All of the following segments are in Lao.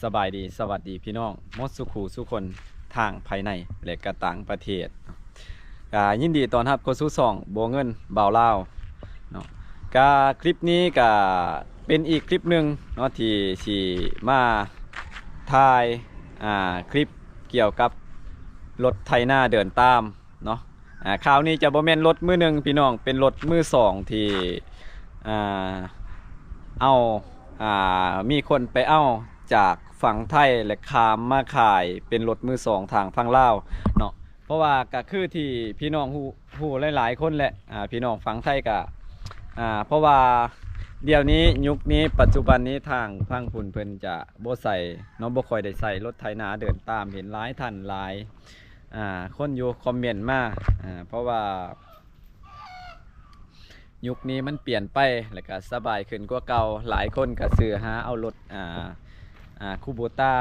ສະບາຍດີ ສະຫວັດດີພີ່ນ້ອງໝົດສູ່ຄູ່ສູ່ຄົນ ທັງພາຍໃນ ແລະ ກະຕ່າງປະເທດ. ກະຍິນດີຕ້ອນຮັບເຂົ້າສູ່ຊ່ອງບົວເງິນບ່າວລາວເນາະ. ກະຄລິບນີ້ກະເປັນອີກຄລິບໜຶ່ງເນາະ ທີ່ຊິມາຖ່າຍ ອ່າ ຄລິບກ່ຽວກັບລົດໄຖນາເດີນຕາມເນາະ. ອ່າ ຄາວນີ້ຈະບໍ່ແມ່ນລົດມືໜຶ່ງພີ່ນ້ອງ ເປັນລົດມືສອງທີ່ ອ່າ ເອົາ ອ່າ ມີຄົນໄປເອົາຈາກຝັ່ງໄທ ແລະ ຂ້າມມາຂາຍເປັນລົດມືສອງທາງຝັ່ງລາວເນາະ. ເພາະວ່າກະຄືທີ່ພີ່ນ້ອງຮູ້ ຮູ້ຫຼາຍໆຄົນແຫຼະ ອ່າ ພີ່ນ້ອງຝັ່ງໄທກະ ອ່າ ເພາະວ່າດຽວນີ້ ຍຸກນີ້ ປັດຈຸບັນນີ້ ທາງຝັ່ງພຸ້ນເພິ່ນຈະບໍ່ໃສ່ເນາະ ບໍ່ຄ່ອຍໄດ້ໃສ່ລົດໄຖນາເດີນຕາມ. ເຫັນຫຼາຍທ່ານຫຼາຍ ອ່າ ຄົນຢູ່ຄອມເມັນມາ ອ່າ ເພາະວ່າຍຸກນີ້ມັນປ່ຽນໄປ ແລ້ວກະສະບາຍຂຶ້ນກວ່າເກົ່າ. ຫຼາຍຄົນກະຊື້ຫາເອົາລົດ ອ່າ ອ່າ ຄູໂບຕ້າ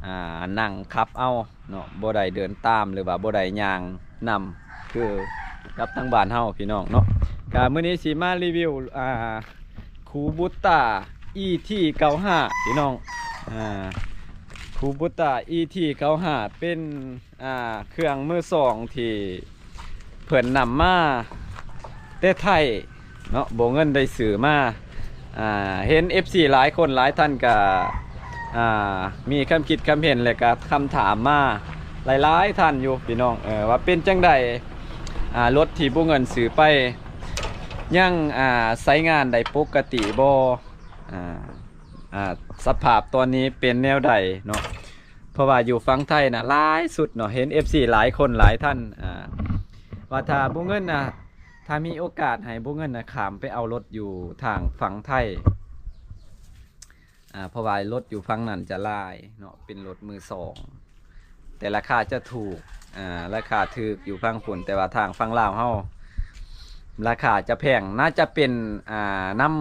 ອ່າ ນັ່ງຂັບເອົາເນາະ ບໍ່ໄດ້ເດີນຕາມ ຫຼືວ່າບໍ່ໄດ້ຍ່າງນຳ ຄືກັບທາງບ້ານເຮົາພີ່ນ້ອງເນາະ. ກະມື້ນີ້ຊິມາຣີວິວ ອ່າ ຄູບູຕ້າ ອີທີເກົ້າຫ້າ ພີ່ນ້ອງ ອ່າ ຄູບູຕ້າ ອີທີເກົ້າຫ້າ ເປັນ ອ່າ ເຄື່ອງມືສອງທີ່ເພິ່ນນຳມາແຕ່ໄທເນາະ ບົວເງິນໄດ້ຊື້ມາ. ອ່າ ເຫັນເອັຟຊີຫຼາຍຄົນຫຼາຍທ່ານກະ ອ່າ ມີຄຳຄິດຄຳເຫັນ ແລະກະຄຳຖາມມາຫຼາຍໆທ່ານຢູ່ພີ່ນ້ອງ ເອີ ວ່າເປັນຈັ່ງໃດ ອ່າ ລົດທີ່ບົວເງິນຊື້ໄປ ຍັງ ອ່າ ໃຊ້ງານໄດ້ປົກກະຕິບໍ່ ອ່າ ອ່າ ສະພາບຕອນນີ້ເປັນແນວໃດເນາະ. ເພາະວ່າຢູ່ຝັ່ງໄທນະຫຼາຍສຸດເນາະ ເຫັນເອັຟຊີຫຼາຍຄົນຫຼາຍທ່ານ ອ່າ ວ່າຖ້າບົວເງິນນະ ຖ້າມີໂອກາດໃຫ້ບົວເງິນນະ ຂ້າມໄປເອົາລົດຢູ່ທາງຝັ່ງໄທ ອ່າ ເພາະວ່າລົດຢູ່ຝັ່ງນັ້ນຈະຫຼາຍເນາະ ເປັນລົດມືສອງ ແຕ່ລາຄາຈະຖືກ ອ່າ ລາຄາຖືກຢູ່ຝັ່ງພຸ້ນ ແຕ່ວ່າທາງຝັ່ງລາວເຮົາລາຄາຈະແພງ ໜ້າຈະເປັນ ອ່າ ນຳ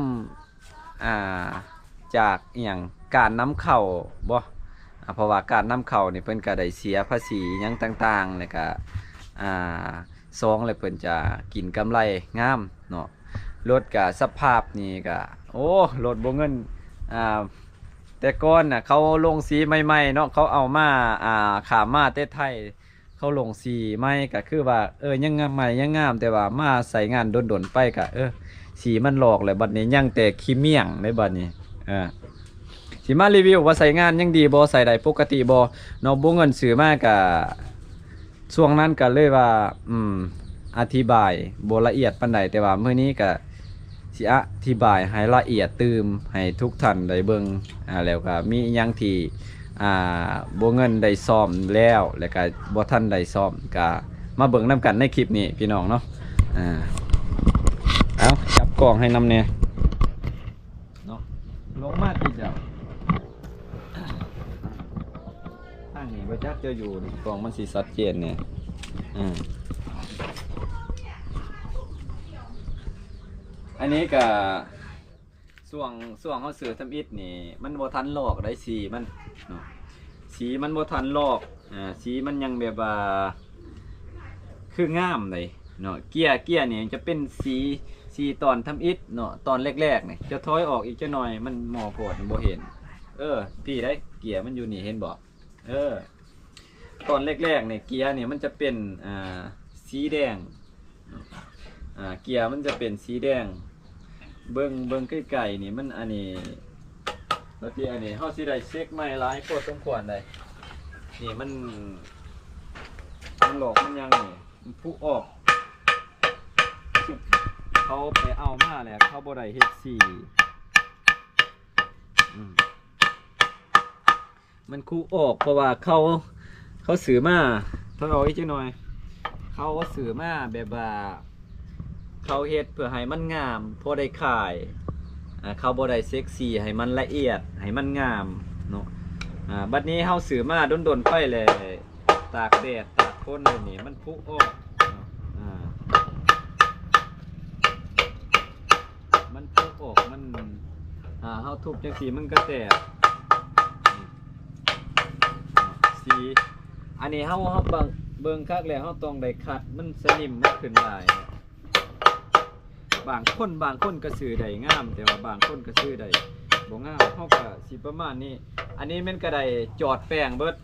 ອ່າ ຈາກອີ່ຫຍັງ ການນຳເຂົ້າບໍ ອ່າ ເພາະວ່າການນຳເຂົ້ານີ້ເພິ່ນກະໄດ້ເສຍພາສີຫຍັງຕ່າງໆ ແລ້ວກະ ອ່າ ສອງ ແລ້ວເພິ່ນຈະກິນກຳໄລງາມເນາະ. ລົດກະສະພາບນີ້ກະ ໂອ້ ລົດບໍ່ເງິນ ອ່າ ແຕ່ກ່ອນນະ ເຂົາລົງສີໃໝ່ໆເນາະ ເຂົາເອົາມາ ອ່າ ຂ້າມມາແຕ່ໄທ ເຂົາລົງສີໃໝ່ກະຄືວ່າ ເອີ ຍັງງາມ ໃໝ່ຍັງງາມ ແຕ່ວ່າມາໃຊ້ງານດົນໆໄປກະ ເອີ ສີມັນລອກແລ້ວ ບັດນີ້ຍັງແຕ່ຂີ້ໝ້ຽງເດ້ບັດນີ້ ເອີ ຊິມາຣີວິວວ່າໃຊ້ງານຍັງດີບໍ່ ໃຊ້ໄດ້ປົກກະຕິບໍ່ເນາະ. ບໍ່ເງິນຊື້ມາກະ ຊ່ວງນັ້ນກະເລີຍວ່າ ອືມ ອະທິບາຍບໍ່ລະອຽດປານໃດ ແຕ່ວ່າມື້ນີ້ກະ ຊິອະທິບາຍໃຫ້ລະອຽດຕື່ມໃຫ້ທຸກທ່ານໄດ້ເບິ່ງ ອ່າ ແລ້ວກະມີອີ່ຫຍັງທີ່ ອ່າ ບໍ່ເງິນໄດ້ສ້ອມແລ້ວ ແລ້ວກະບໍ່ທັນໄດ້ສ້ອມ ກະມາເບິ່ງນຳກັນໃນຄລິບນີ້ພີ່ນ້ອງເນາະ. ອ່າ ເອົາ ຈັບກ້ອງໃຫ້ນຳແດ່ເນາະ ລົງມາຕິເຈົ້າ. ທາງນີ້ບໍ່ຈັກຈະຢູ່ ກ້ອງມັນຊິຊັດເຈນແດ່ ອ່າ ອັນນີ້ກະ ຊ່ວງ ຊ່ວງເຮົາຊື້ທຳອິດນີ້ ມັນບໍ່ທັນລອກໄດ໋ ສີມັນເນາະ ສີມັນບໍ່ທັນລອກ ອ່າ ສີມັນຍັງແບບວ່າ ຄືງາມໃດ໋ເນາະ. ເກຍ ເກຍນີ້ຈະເປັນສີ ສີຕອນທຳອິດເນາະ ຕອນແລກໆນີ້ ຈະຖອຍອອກອີກຈັກໜ່ອຍ ມັນໝໍ້ໂພດ ບໍ່ເຫັນ ເອີ ພີ້ໄດ໋ ເກຍມັນຢູ່ນີ້ ເຫັນບໍ່? ເອີ ຕອນແລກໆນີ້ ເກຍນີ້ມັນຈະເປັນ ອ່າ ສີແດງ ອ່າ ເກຍມັນຈະເປັນສີແດງ ເບິ່ງ ເບິ່ງໃກ້ໆນີ້ ມັນ ອັນນີ້ ແລ້ວທີ່ອັນນີ້ເຮົາຊິໄດ້ເຊັກໃໝ່ຫຼາຍພໍສົມຄວນໃດ໋ ນີ້ມັນ ມັນຫຼອກມັນຫຍັງນີ້ ມັນຜຸອອກ ເຂົາໄປເອົາມາແລ້ວ ເຂົາບໍ່ໄດ້ເຮັດສີ ອືມ ມັນຄຸອອກ ເພາະວ່າເຂົາ ເຂົາຊື້ມາ ຖອຍອອກອີກຈັກໜ່ອຍ ເຂົາຊື້ມາແບບວ່າ ເຂົາເຮັດເພື່ອໃຫ້ມັນງາມ ພໍໄດ້ຂາຍ ອ່າ ເຂົາບໍ່ໄດ້ເຊັກສີໃຫ້ມັນລະອຽດ ໃຫ້ມັນງາມເນາະ. ອ່າ ບັດນີ້ເຮົາຊື້ມາດົນໆໄປແລ້ວ ຕາກແດດຕາກຝົນແບບນີ້ ມັນຜຸອອກເນາະ ອ່າ ມັນຜຸອອກ ມັນ ອ່າ ເຮົາທຸບຈັ່ງຊີ້ມັນກະແຕກ ສີ ອັນນີ້ເຮົາ ເຮົາເບິ່ງ ເບິ່ງຄັກແລ້ວ ເຮົາຕ້ອງໄດ້ຂັດມັນສະໜິມມັນຂຶ້ນຫຼາຍ. ບາງຄົນ ບາງຄົນກະຊື້ໄດ້ງາມ ແຕ່ວ່າບາງຄົນກະຊື້ໄດ້ ບໍ່ງາມ ເຮົາກະຊິປະມານນີ້. ອັນນີ້ແມ່ນກະໄດ້ຈອດແປງເບິດ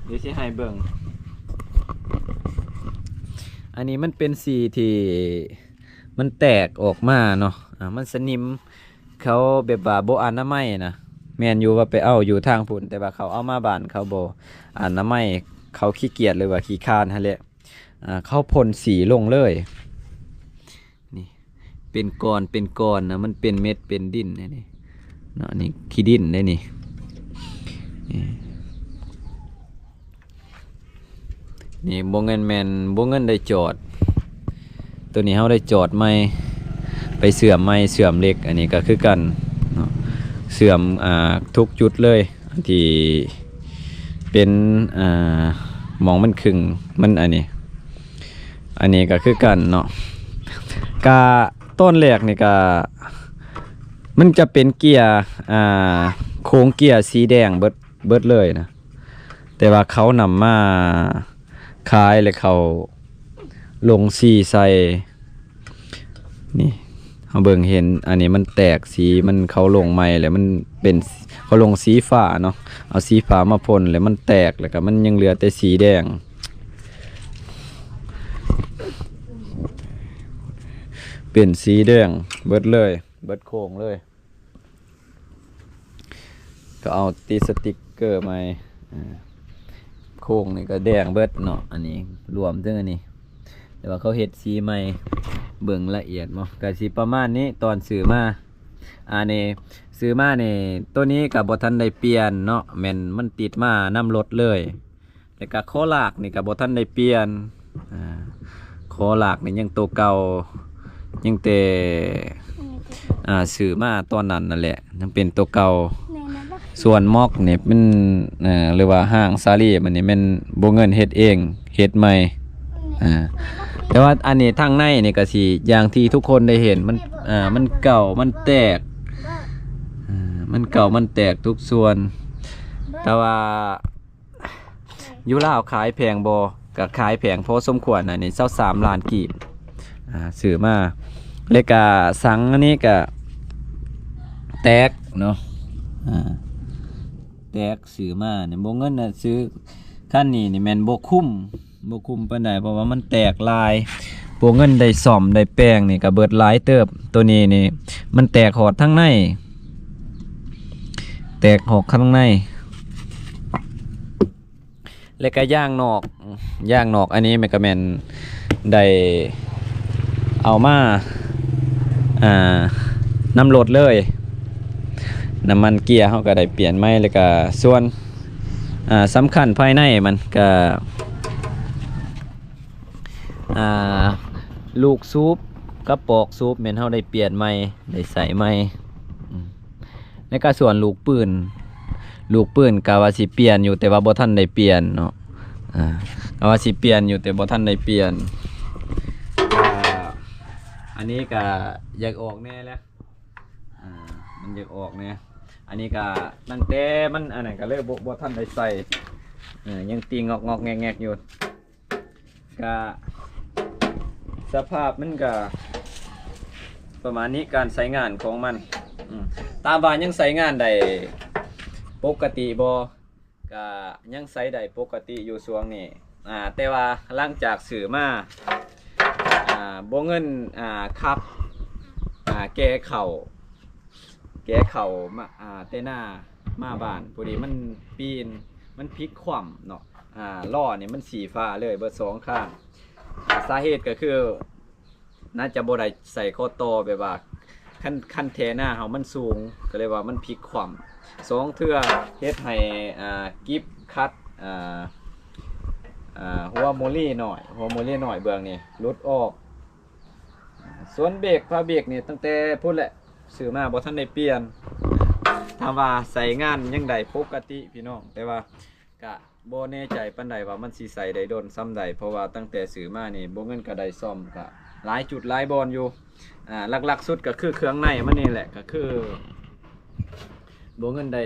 ດຽວຊິໃຫ້ເບິ່ງ. ອັນນີ້ມັນເປັນສີທີ່ມັນແຕກອອກມາເນາະ ອາ ມັນສະໜິມ ເຂົາແບບວ່າບໍ່ອະນາໄມນະ. ແມ່ນຢູ່ວ່າໄປເອົາຢູ່ທາງພຸ້ນ ແຕ່ວ່າເຂົາເອົາມາບ້ານເຂົາບໍ່ອະນາໄມ ເຂົາຂີ້ກຽດ ຫຼືວ່າຂີ້ຄ້ານຫັ້ນແຫຼະ. ອາ ເຂົາພົ່ນສີລົງເລີຍ ນີ້ ເປັນກ້ອນເປັນກ້ອນນະ ມັນເປັນເມັດເປັນດິນເດ້ນີ້ເນາະ ນີ້ຂີ້ດິນເດ້ນີ້ ນີ້ ນີ້ບໍ່ແມ່ນ ບໍ່ແມ່ນໄດ້ຈອດ ໂຕນີ້ເຮົາໄດ້ຈອດໃໝ່ ໄປເຊື່ອມໃໝ່ ເຊື່ອມເຫຼັກ ອັນນີ້ກະຄືກັນເນາະ ເຊື່ອມ ອາ ທຸກຈຸດເລີຍ ອັນທີ່ເປັນ ອາ ໝ່ອງມັນຄຶ່ງ ມັນອັນນີ້ ອັນນີ້ກະຄືກັນເນາະ ກະຕອນແລກນີ້ກະ ມັນຈະເປັນເກຍ ອາ ໂຄງເກຍສີແດງເບິດ ເບິດເລີຍນະ ແຕ່ວ່າເຂົານຳມາຂາຍ ແລະ ເຂົາລົງສີໃສ່ ນີ້ ເຮົາເບິ່ງເຫັນ ອັນນີ້ມັນແຕກ ສີມັນ ເຂົາລົງໃໝ່ ແລ້ວມັນເປັນ ເຂົາລົງສີຟ້າເນາະ ເອົາສີຟ້າມາພົ່ນ ແລ້ວມັນແຕກ ແລ້ວກະມັນຍັງເຫຼືອແຕ່ສີແດງ ເປັນສີແດງເບິດເລີຍ ເບິດໂຄງເລີຍ. ກໍເອົາຕິດສະຕິກເກີໃໝ່ ອາ ໂຄງນີ້ກໍແດງເບິດເນາະ ອັນນີ້ລວມເຖິງອັນນີ້ ແຕ່ວ່າເຂົາເຮັດສີໃໝ່ ເບິ່ງລະອຽດບໍ່ ກໍຊິປະມານນີ້ ຕອນຊື້ມາ ອັນນີ້ຊື້ມານີ້ ໂຕນີ້ກໍບໍ່ທັນໄດ້ປ່ຽນເນາະ ແມ່ນມັນຕິດມານຳລົດເລີຍ. ແລ້ວກະຂໍ້ລາກນີ້ກະບໍ່ທັນໄດ້ປ່ຽນ ອາ ຂໍ້ລາກນີ້ຍັງໂຕເກົ່າ ຍັງແຕ່ ອາ ຊື້ມາຕອນນັ້ນນັ້ນແຫຼະ ຍັງເປັນໂຕເກົ່າ. ສ່ວນໝ໊ອກນີ້ມັນ ເອີ ຫຼືວ່າຫາງສາລີມັນນີ້ແມ່ນບໍ່ເງິນເຮັດເອງ ເຮັດໃໝ່ ອາ ແຕ່ວ່າອັນນີ້ທາງໃນນີ້ກະຊິຢ່າງທີ່ທຸກຄົນໄດ້ເຫັນ ມັນ ອາ ມັນເກົ່າ ມັນແຕກ ອາ ມັນເກົ່າ ມັນແຕກທຸກສ່ວນ ແຕ່ວ່າ ຢູ່ລາວຂາຍແພງບໍ່? ກະຂາຍແພງພໍສົມຄວນ ອັນນີ້ຊາວສາມລ້ານກີບ ອາ ຊື້ມາ ແລ້ວກະສັງອັນນີ້ກະແຕກເນາະ ອາ ແຕກ ຊື້ມານີ້ບໍ່ເງິນນະ ຊື້ຄັນນີ້ນີ້ແມ່ນບໍ່ຄຸ້ມ ບໍ່ຄຸ້ມປານໃດ ເພາະວ່າມັນແຕກຫຼາຍ ບໍ່ເງິນໄດ້ສ້ອມໄດ້ແປງນີ້ກະເບິດຫຼາຍເຕີບ. ໂຕນີ້ນີ້ມັນແຕກຮອດທາງໃນ ແຕກຮອດທາງໃນ ແລ້ວກະຢາງນອກ ຢາງນອກອັນນີ້ມັນກະແມ່ນໄດ້ເອົາມາ ອ່າ ນຳລົດເລີຍ ນ້ຳມັນເກຍເຮົາກະໄດ້ປ່ຽນໃໝ່ ແລ້ວກະສ່ວນ ອ່າ ສຳຄັນພາຍໃນມັນກະ ອ່າ ລູກສູບກັບປອກສູບແມ່ນເຮົາໄດ້ປ່ຽນໃໝ່ ໄດ້ໃສ່ໃໝ່ ອືມ ແລ້ວກະສ່ວນລູກປືນ ລູກປືນກະວ່າຊິປ່ຽນຢູ່ ແຕ່ວ່າບໍ່ທັນໄດ້ປ່ຽນເນາະ ອ່າ ກະວ່າຊິປ່ຽນຢູ່ ແຕ່ບໍ່ທັນໄດ້ປ່ຽນ ອ່າ ອັນນີ້ກະຢາກອອກແດ່ແຫຼະ ອ່າ ມັນຢາກອອກແດ່ ອັນນີ້ກະຕັ້ງແຕ່ມັນອັນນັ້ນກະເລີຍບໍ່ ບໍ່ທັນໄດ້ໃສ່ ເອີ ຍັງຕີງອກໆແງກໆຢູ່ ກະສະພາບມັນກະປະມານນີ້ ການໃຊ້ງານຂອງມັນ ອືມ ຖາມວ່າຍັງໃຊ້ງານໄດ້ປົກກະຕິບໍ່? ກະຍັງໃຊ້ໄດ້ປົກກະຕິຢູ່ຊ່ວງນີ້ ອ່າ ແຕ່ວ່າຫຼັງຈາກຊື້ມາ ອ່າ ບໍ່ເງິນ ອ່າ ຂັບ ອ່າ ແກ່ເຂົ້າ ແກ່ເຂົ້າມາ ອ່າ ແຕ່ນາມາບ້ານ ພໍດີມັນປີນ ມັນພິກຂວ້ຳເນາະ ອ່າ ລໍ້ນີ້ມັນຊີ້ຟ້າເລີຍເບິດສອງຂ້າງ ສາເຫດກະຄື ໜ້າຈະບໍ່ໄດ້ໃສ່ຂໍ້ຕໍ່ ແບບວ່າ ຄັນ ຄັນແຖນາເຮົາມັນສູງ ກະເລີຍວ່າມັນພິກຂວ້ຳສອງເທື່ອ ເຮັດໃຫ້ ອ່າ ກິບຂັດ ອ່າ ອ່າ ຫົວໂມລີນ້ອຍ ຫົວໂມລີນ້ອຍເບື້ອງນີ້ຫຼຸດອອກ ສ່ວນເບກ ຜ້າເບກນີ້ຕັ້ງແຕ່ພຸ້ນແຫຼະ ຊື້ມາບໍ່ທັນໄດ້ປ່ຽນ ຖາມວ່າໃຊ້ງານຍັງໄດ້ປົກກະຕິພີ່ນ້ອງ ແຕ່ວ່າກະບໍ່ແນ່ໃຈປານໃດວ່າມັນຊິໃຊ້ໄດ້ດົນສ່ຳໃດ ເພາະວ່າຕັ້ງແຕ່ຊື້ມານີ້ບໍ່ເງິນກະໄດ້ສ້ອມກະຫຼາຍຈຸດຫຼາຍບ່ອນຢູ່ ອ່າ ຫຼັກໆສຸດກະຄືເຄື່ອງໃນມັນນີ້ແຫຼະ ກະຄືບໍ່ເງິນໄດ້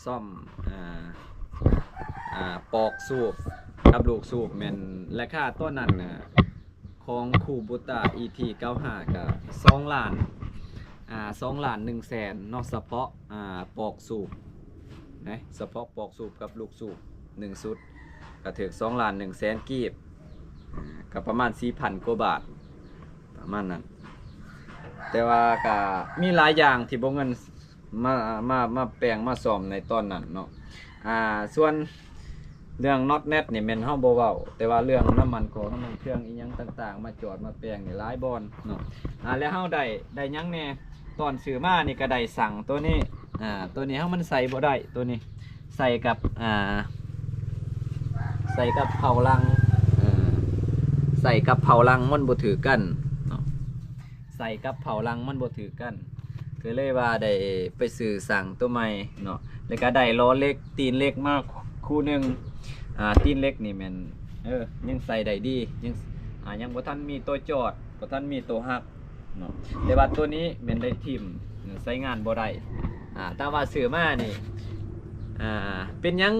ສ້ອມ ອ່າ ອ່າ ປອກສູບກັບລູກສູບ ແມ່ນລາຄາຕອນນັ້ນນະ ຂອງຄູບູຕາ ອີທີເກົ້າຫ້າ ກະສອງລ້ານ ອ່າ ສອງລ້ານໜຶ່ງແສນເນາະ ສະເພາະ ອ່າ ປອກສູບນະ ສະເພາະປອກສູບກັບລູກສູບໜຶ່ງຊຸດ ກະຖືກສອງລ້ານໜຶ່ງແສນກີບ ອ່າ ກະປະມານສີ່ພັນກວ່າບາດ ປະມານນັ້ນ. ແຕ່ວ່າກະມີຫຼາຍຢ່າງທີ່ບໍ່ເງິນ ມາ ມາ ມາແປງມາສ້ອມໃນຕອນນັ້ນເນາະ. ອ່າ ສ່ວນເລື່ອງນັອດແນັດນີ້ແມ່ນເຮົາບໍ່ເວົ້າ ແຕ່ວ່າເລື່ອງນ້ຳມັນຂອງນ້ຳມັນເຄື່ອງອີ່ຫຍັງຕ່າງໆ ມາຈອດມາແປງນີ້ຫຼາຍບ່ອນເນາະ. ອ່າ ແລ້ວເຮົາໄດ້ ໄດ້ຫຍັງແດ່? ຕອນຊື້ມານີ້ກະໄດ້ສັງໂຕນີ້ ອ່າ ໂຕນີ້ເຮົາມັນໃສ່ບໍ່ໄດ້ ໂຕນີ້ໃສ່ກັບ ອ່າ ໃສ່ກັບເຂົ້າຫຼັງ ເອີ ໃສ່ກັບເຂົ້າຫຼັງມັນບໍ່ຖືກກັນເນາະ. ໃສ່ກັບເຜົາຫຼັງມັນບໍ່ຖືກກັນ ກໍເລີຍວ່າໄດ້ໄປຊື້ສັງໂຕໃໝ່ເນາະ. ແລ້ວກໍໄດ້ລໍ້ເຫຼັກ ຕີນເຫຼັກມາຄູ່ໜຶ່ງ ອ່າ ຕີນເຫຼັກນີ້ແມ່ນ ເອີ ຍັງໃສ່ໄດ້ດີ ຍັງ ອ່າ ຍັງບໍ່ທັນມີໂຕຈອດ ບໍ່ທັນມີໂຕຫັກເນາະ. ແຕ່ວ່າໂຕນີ້ແມ່ນໄດ້ຖິ້ມ ໃຊ້ງານບໍ່ໄດ້ ອ່າ ແຕ່ວ່າຊື້ມານີ້ ອ່າ ເປັນຫຍັງ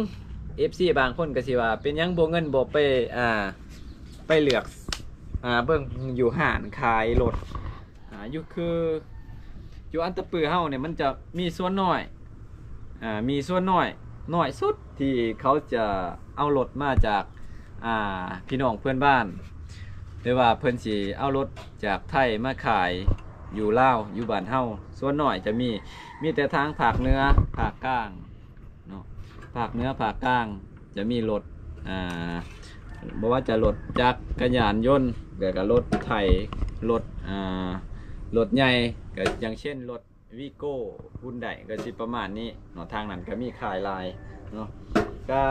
ເອັຟຊີ ບາງຄົນກໍຊິວ່າ ເປັນຫຍັງບໍ່ ເງິນບໍ່ໄປ ອ່າ ໄປເລືອກ ອ່າ ເບິ່ງຢູ່ຮ້ານຂາຍລົດ ອ່າ ຢູ່ ຄືຢູ່ອັດຕະປືເຮົານີ້ ມັນຈະມີສ່ວນໜ້ອຍ ອ່າ ມີສ່ວນໜ້ອຍ ໜ້ອຍສຸດທີ່ເຂົາຈະເອົາລົດມາຈາກ ອ່າ ພີ່ນ້ອງເພື່ອນບ້ານ ຫຼືວ່າເພິ່ນຊິເອົາລົດຈາກໄທມາຂາຍຢູ່ລາວ ຢູ່ບ້ານເຮົາ. ສ່ວນໜ້ອຍຈະມີ ມີແຕ່ທາງພາກເໜືອ ພາກກາງ ເນາະ ພາກເໜືອພາກກາງຈະມີລົດ ອ່າ ບໍ່ວ່າຈະລົດຈັກກະຍານຍົນ ແລ້ວກະລົດໄຖ ລົດ ອ່າ ລົດໃຫຍ່ ກະຢ່າງເຊັ່ນລົດວີໂກ້ ຮຸນໄດ ກະຊິປະມານນີ້ເນາະ. ທາງນັ້ນກະມີຂາຍຫຼາຍເນາະ ກະ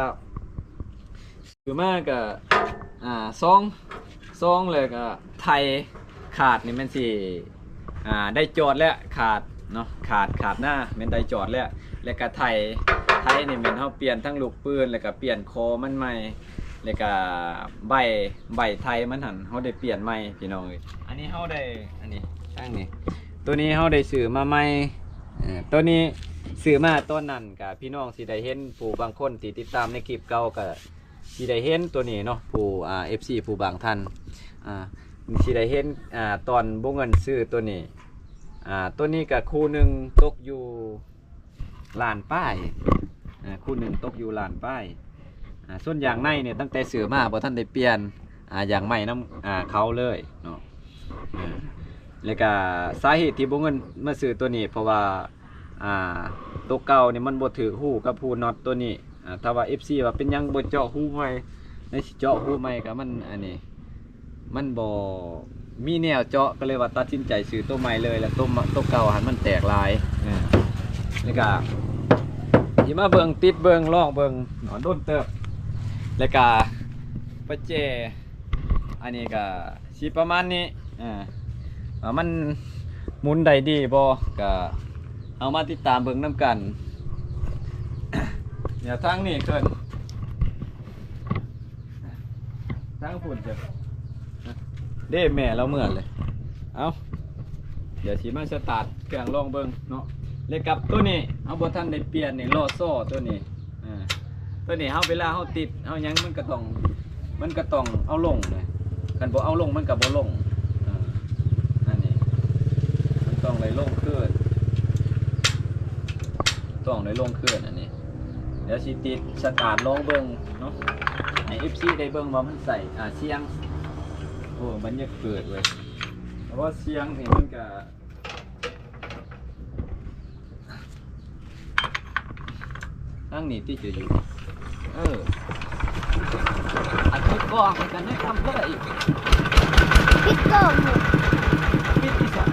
ຄືມາກະ ອ່າ ຊອງ ຊອງ ແລ້ວກະໄຖ ຂາດນີ້ແມ່ນຊິ ອ່າ ໄດ້ຈອດແລ້ວ ຂາດເນາະ ຂາດ ຂາດໜ້າແມ່ນໄດ້ຈອດແລ້ວ ແລ້ວກະໄຖ ໄຖນີ້ແມ່ນເຮົາປ່ຽນທັງລູກປືນ ແລ້ວກະປ່ຽນຄໍມັນໃໝ່ ແລ້ວກະໃບ ໃບໄຖມັນຫັ້ນເຮົາໄດ້ປ່ຽນໃໝ່ ພີ່ນ້ອງເອີຍ. ອັນນີ້ເຮົາໄດ້ ອັນນີ້ ທາງນີ້ ໂຕນີ້ເຮົາໄດ້ຊື້ມາໃໝ່ ເອີ ໂຕນີ້ຊື້ມາຕອນນັ້ນກະ ພີ່ນ້ອງຊິໄດ້ເຫັນ ຜູ້ບາງຄົນທີ່ຕິດຕາມໃນຄລິບເກົ່າກະ ຊິໄດ້ເຫັນໂຕນີ້ເນາະ ຜູ້ ອ່າ ເອັຟຊີ ຜູ້ບາງທ່ານ ອ່າ ຊິໄດ້ເຫັນ ອ່າ ຕອນບໍ່ເງິນຊື້ໂຕນີ້ ອ່າ ໂຕນີ້ກະຄູ່ໜຶ່ງຕົກຢູ່ລ້ານປາຍ ອ່າ ຄູ່ໜຶ່ງຕົກຢູ່ລ້ານປາຍ. ອ່າ ສ່ວນຢາງໃນນີ້ ຕັ້ງແຕ່ຊື້ມາບໍ່ທັນໄດ້ປ່ຽນ ອ່າ ຢາງໃໝ່ນຳ ອ່າ ເຂົາເລີຍເນາະ. ເອີ ແລ້ວກະສາເຫດທີ່ບໍ່ເງິນມາຊື້ໂຕນີ້ ເພາະວ່າ ອ່າ ໂຕເກົ່ານີ້ມັນບໍ່ຖືກຮູກັບຮູນັອດໂຕນີ້. ອ່າ ຖ້າວ່າເອັຟຊີວ່າເປັນຫຍັງບໍ່ເຈາະຮູໃໝ່ ໃນຊິເຈາະຮູໃໝ່ກໍມັນ ອັນນີ້ ມັນບໍ່ມີແນວເຈາະ ກໍເລີຍວ່າຕັດສິນໃຈຊື້ໂຕໃໝ່ເລີຍ ແລ້ວໂຕ ໂຕເກົ່າຫັ້ນມັນແຕກຫຼາຍ. ເອີ ແລ້ວກະຊິມາເບິ່ງ ຕິດເບິ່ງ ລອງເບິ່ງເນາະ ດົນເຕີບ. ແລ້ວກະປະແຈ ອັນນີ້ກະ ຊິປະມານນີ້ ອ່າ ວ່າມັນໝູນໄດ້ດີບໍ່ ກະເຮົາມາຕິດຕາມເບິ່ງນຳກັນ. ດຽວທາງນີ້ເກີນ ທາງພຸ້ນເດີ ເດ້ ແມ່ລາວເມືອເລີຍ. ເອົາ ດຽວຊິມາສະຕາດເຄື່ອງລອງເບິ່ງເນາະ. ແລ້ວກັບໂຕນີ້ ເຮົາບໍ່ທັນໄດ້ປ່ຽນນີ້ ລໍ້ຊໍໂຕນີ້ ອ່າ ໂຕນີ້ເຮົາ ເວລາເຮົາຕິດເຮົາຫຍັງ ມັນກໍຕ້ອງ ມັນກໍຕ້ອງເອົາລົງເດ້ ຄັນບໍ່ເອົາລົງມັນກໍບໍ່ລົງ. ອ່າ ອັນນີ້ມັນຕ້ອງໄດ້ລົງຄືນ ຕ້ອງໄດ້ລົງຄືນ. ອັນນີ້ດຽວຊິຕິດສະຕາດລອງເບິ່ງເນາະ ໃຫ້ເອັຟຊີໄດ້ເບິ່ງວ່າມັນໃຊ້ ອ່າ ສຽງ ໂອ້ ບັນຍາເກີດເວີຍ ເພາະວ່າສຽງນີ້ມັນກະ ທາງນີ້ຕິຈະຢູ່ ເອີ ອັນຈຸດບໍ່ໃຫ້ກັນໃນຄຳເລີຍ ປິດກ້ອງ ປິດອີ່ສາ.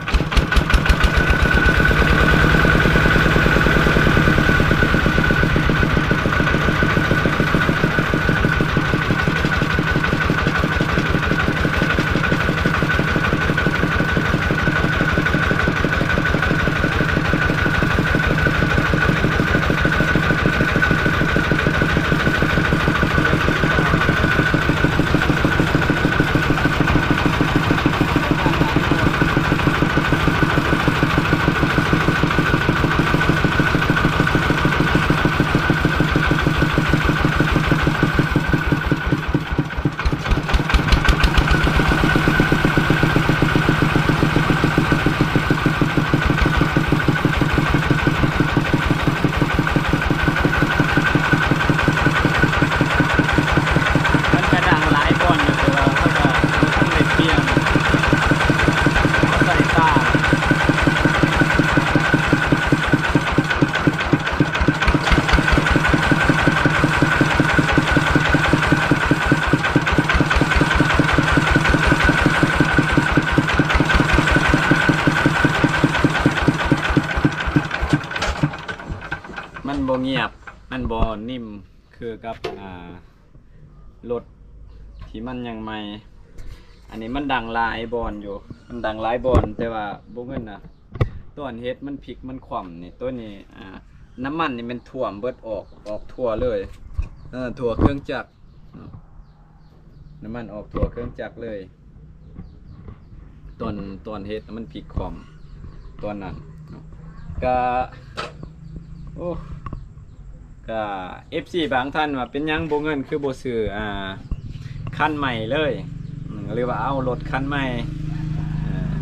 ບໍ່ງຽບ ມັນບໍ່ນິ້ມຄືກັບ ອ່າ ລົດທີ່ມັນຍັງໃໝ່. ອັນນີ້ມັນດັງຫຼາຍບ່ອນຢູ່ ມັນດັງຫຼາຍບ່ອນ ແຕ່ວ່າບໍ່ເງິນນະ ຕອນເຮັດມັນພິກມັນຂວ້ຳນີ້ ໂຕນີ້ ອ່າ ນ້ຳມັນນີ້ແມ່ນຖ້ວມເບິດ ອອກ ອອກທົ່ວເລີຍ ເອີ ທົ່ວເຄື່ອງຈັກເນາະ ນ້ຳມັນອອກທົ່ວເຄື່ອງຈັກເລີຍ. ຕອນ ຕອນເຮັດມັນພິກຂວ້ຳຕອນນັ້ນເນາະ ກະ ໂອ້ ກະ ເອັຟຊີ ບາງທ່ານວ່າ ເປັນຫຍັງບໍ່ເງິນຄືບໍ່ຊື້ ອ່າ ຄັນໃໝ່ເລີຍ ອາ ຫຼືວ່າເອົາລົດຄັນໃໝ່ ອາ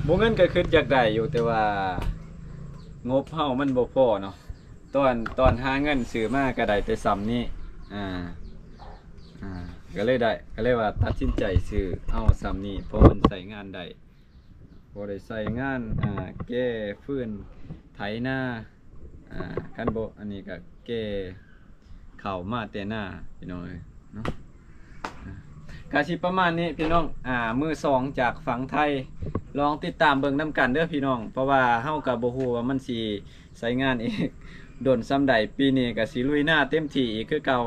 ບໍ່ເງິນກະຄຶດຢາກໄດ້ຢູ່ ແຕ່ວ່າງົບເຮົາມັນບໍ່ພໍເນາະ. ຕອນ ຕອນຫາເງິນຊື້ມາກະໄດ້ແຕ່ຊ່ຳນີ້ ອາ ອາ ກະເລີຍໄດ້ ກະເລີຍວ່າຕັດສິນໃຈຊື້ເອົາຊ່ຳນີ້ ເພາະມັນໃຊ້ງານໄດ້ ພໍໄດ້ໃຊ້ງານ ອາ ແກ່ຟືນ ໄຖນາ ອາ ຄັນບໍ່ ອັນນີ້ກະແກ່ເຂົ້າມາແຕ່ນາ ພີ່ນ້ອງເອີຍເນາະ. ກະຊິປະມານນີ້ພີ່ນ້ອງ ອາ ມືສອງຈາກຝັ່ງໄທ ລອງຕິດຕາມເບິ່ງນຳກັນເດີພີ່ນ້ອງ ເພາະວ່າເຮົາກະບໍ່ຮູ້ວ່າມັນຊິໃຊ້ງານອີກດົນສ່ຳໃດ. ປີນີ້ກະຊິລຸຍນາເຕັມທີ່ອີກຄືເກົ່າ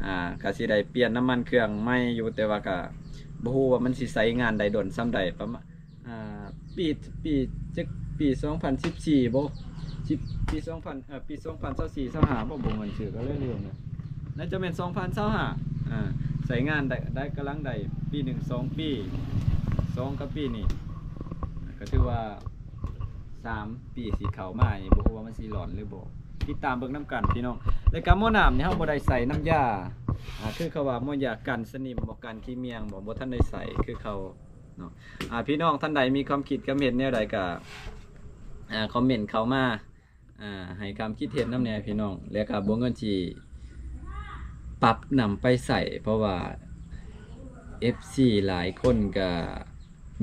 ອາ ກະຊິໄດ້ປ່ຽນນ້ຳມັນເຄື່ອງໃໝ່ຢູ່ ແຕ່ວ່າກະບໍ່ຮູ້ວ່າມັນຊິໃຊ້ງານໄດ້ດົນສ່ຳໃດ ປະມານ ອ່າ ປີ ປີຈັກ ປີສອງພັນສິບສີ່ບໍ ສິບ ປີສອງພັນ ເອີ ປີສອງພັນຊາວສີ່ ຊາວຫ້າບໍ ບໍ່ແມ່ນຊື່ ກະເລີຍລືມແລ້ວ ໜ້າຈະແມ່ນສອງພັນຊາວຫ້າ ອ່າ ໃຊ້ງານໄດ້ ໄດ້ ກຳລັງໄດ້ປີໜຶ່ງ ສອງປີ ສອງ ກັບປີນີ້ ກະຖືວ່າສາມປີຊິເຂົ້າມານີ້ ບໍ່ຮູ້ວ່າມັນຊິລອດຫຼືບໍ່ ຕິດຕາມເບິ່ງນຳກັນພີ່ນ້ອງ. ແລ້ວກະໝໍ້ນ້ຳນີ້ເຮົາບໍ່ໄດ້ໃສ່ນ້ຳຢາ ອ່າ ຄືເຂົາວ່າໝໍ້ຢາກັນສະໜິມບໍ ກັນຂີ້ໝ້ຽງບໍ ບໍ່ທັນໄດ້ໃສ່ຄືເຂົາ ເນາະ ອາ ພີ່ນ້ອງທ່ານໃດມີຄວາມຄິດຄວາມເຫັນແນວໃດກະ ອາ ຄອມເມັນເຂົ້າມາ ອາ ໃຫ້ຄຳຄິດເຫັນນຳແດ່ພີ່ນ້ອງ ແລ້ວກະບໍ່ເງິນຊິປັບນຳໄປໃຊ້ ເພາະວ່າ ເອັຟຊີ ຫຼາຍຄົນກະ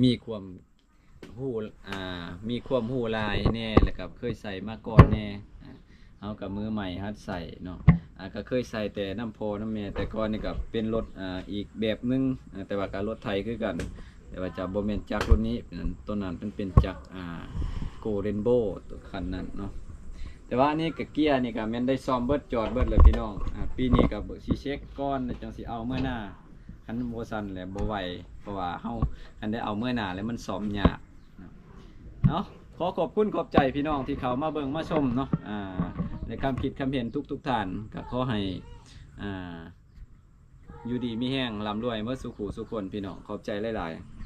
ມີຄວາມຮູ້ ອາ ມີຄວາມຮູ້ຫຼາຍແດ່ ແລ້ວກະເຄີຍໃຊ້ມາກ່ອນແດ່ ອາ ເຮົາກະມືໃໝ່ຫັດໃຊ້ເນາະ ອາ ກະເຄີຍໃຊ້ແຕ່ນຳພໍ່ນຳແມ່ ແຕ່ກ່ອນນີ້ກະເປັນລົດ ອາ ອີກແບບໜຶ່ງ ອາ ແຕ່ວ່າກະລົດໄຖຄືກັນ ແຕ່ວ່າຈະບໍ່ແມ່ນຈັກລຸ້ນນີ້ ໂຕນັ້ນເປັນ ເປັນຈັກ ອາ ໂກເຣນໂບ ໂຕຄັນນັ້ນເນາະ ແຕ່ວ່າອັນນີ້ກະເກຍນີ້ກະແມ່ນໄດ້ສ້ອມເບິດ ຈອດເບິດແລ້ວພີ່ນ້ອງ ອາ ປີນີ້ກະຊິເຊັກກ່ອນ ແລ້ວຈັ່ງຊິເອົາເມືອໜ້າ ຄັນບໍ່ຊັ້ນແລ້ວບໍ່ໄຫວ ເພາະວ່າເຮົາ ຄັນໄດ້ເອົາເມືອໜ້າແລ້ວມັນສ້ອມຍາກ ເນາະ ເອົາ ຂໍຂອບຄຸນຂອບໃຈພີ່ນ້ອງທີ່ເຂົ້າມາເບິ່ງມາຊົມເນາະ ອາ ໃນຄຳຄິດຄຳເຫັນທຸກໆທ່ານ ກະຂໍໃຫ້ ອາ ຢູ່ດີມີແຮງ ລ່ຳລວຍເໝິດສູ່ຄູ່ສູ່ຄົນພີ່ນ້ອງ ຂອບໃຈຫຼາຍໆ.